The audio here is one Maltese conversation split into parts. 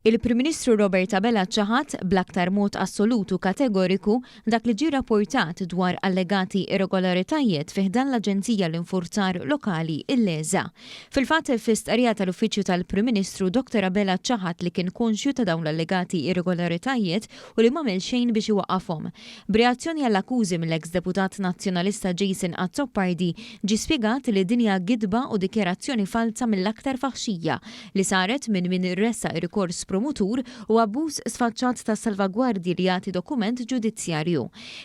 Il-Prim Ministru Robert Abela ċaħad, bl-aktar mod assolut u kategoriku, dak li ġie rapportat dwar allegati irregolaritajiet fi ħdan l-Aġenzija l-Infurzar Lokali, il-LESA. Fil-fatt, fi stqarrija tal-Uffiċċju tal-Prim Ministru, Dottor Abela ċaħad li kien konxju ta' dawn l-allegati irregolaritajiet u li m'għamel xejn biex iwaqqafhom. B'reazzjoni għall-akkużi mill-eks Deputat Nazzjonalista Jason Azzopardi, ġie spjegat li din hija gidba u dikjarazzjoni falza mill-aktar faħxija li saret minn min ressaq ir-rikors promutur u abbuż sfaċċat tas-salvagwardji li jagħti dokument ġudizzjarju.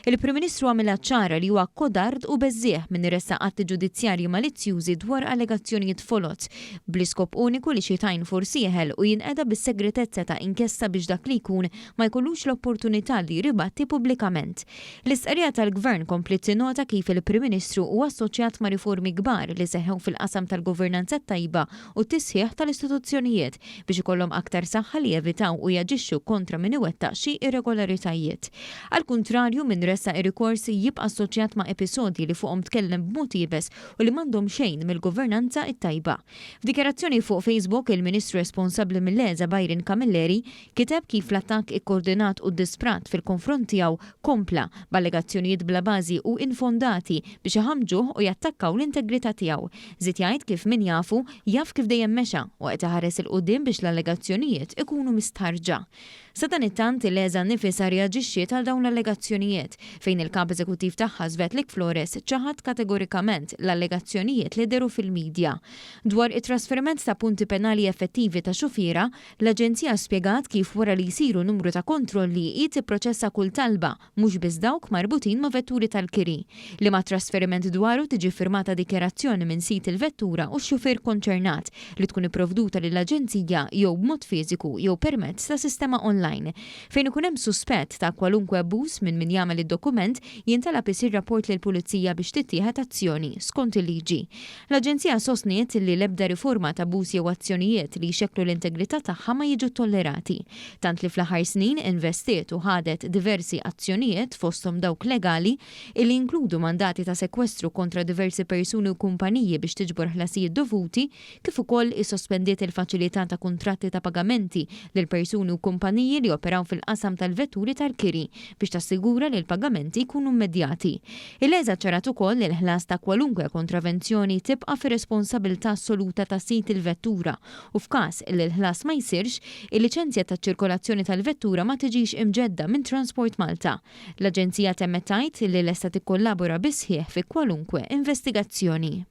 Il-Prim Ministru għamilha ċara li huwa kodard u beżżiegħ min iressaq atti ġudizzjarji malizzjużi dwar allegazzjonijiet foloz, bl-iskop uniku li xi tajn forsi jeħel u jinqeda bis-segretezza ta' inkjesta biex dak li jkun ma jkollux l-opportunità li jirribatti pubblikament. L-istqarrija tal-Gvern kompliet tinnota kif il-Prim Ministru huwa assoċjat ma' riformi kbar li seħħew fil-qasam tal-governanza t-tajba u t-tisħiħ tal-istituzzjonijiet biex ikollhom aktar saħħa li jevitaw u jaġixxu kontra min iwettaq xi irregolaritajiet. Għall-kuntrarju, min ressaq ir-rikors jibqa' assoċjat ma' episodji li fuqhom tkellem b'mod iebes u li m'għandhom xejn mill-governanza t-tajba. F'dikjarazzjoni fuq Facebook, il-Ministru responsabbli mill-ESA Byron Camilleri kiteb kif l-attakk ikkordinat u ddisprat fil-konfront tiegħu kompla, b'allegazzjonijiet bla bażi u infondati biex iħammġuh u jattakkaw l-integrità tiegħu. Żied jgħid kif min jafu, jaf kif dejjem mexa u qed iħares 'il quddiem biex l-allegazzjonijiet ikunu mistħarrġa. Sadanittant, il-ESA nnifisha rreaġixxiet għal dawn l-allegazzjonijiet, fejn il-Kap Eżekuttiv tagħha Svetlik Flores ċaħad kategorikament l-allegazzjonijiet li dehru fil-midja. Dwar it-trasferiment ta' punti penali effettivi ta' xufiera, L-Aġenzija spjegat kif wara li jsiru numru ta' kontrolli hi tipproċessa kull talba, mhux biss dawk marbutin ma' vetturi tal-kiri. Liema trasferiment dwaru tiġi ffirmata dikjarazzjoni minn sid il-vettura u x-xufier konċernat li tkun ipprovduta lill-Aġenzija jew b'mod fiżiku jew permezz ta' sistema online. Fejn ikun hemm suspett ta' kwalunkwe abbuż minn min jagħmel id-dokument, jintalab isir rapport lill-Pulizija biex tittieħed azzjoni skont il-liġi. L-Aġenzija sostniet li l-ebda riforma ta' abbuż jew azzjonijiet li jxekklu l-integrità tagħha ma jiġu ttollerati, tant li fl-aħħar snin investiet u ħadet diversi azzjonijiet fosthom dawk legali illi jinkludu mandati ta' sekwestru kontra diversi persuni u kumpaniji biex tiġbor ħlasijiet dovuti kif ukoll issospendiet il-faċilità ta' kuntratti ta' pagamenti lil persuni u kumpaniji li joperaw fil-qasam tal-vetturi tal-kiri biex tassigura li l-pagamenti jkunu immedjati. Il-ESA ċċarat ukoll li l-ħlas ta' kwalunkwe kontravenzjoni tibqa' fir-responsabilità assoluta ta' sid il-vettura u f'każ li l-ħlas ma jsirx, il-liċenzja taċ-ċirkolazzjoni tal-vettura ma tiġix imġedda minn Transport Malta. L-aġenzija temmet tgħid li lesta tikkollabora bis-sħiħ fi kwalunkwe investigazzjoni.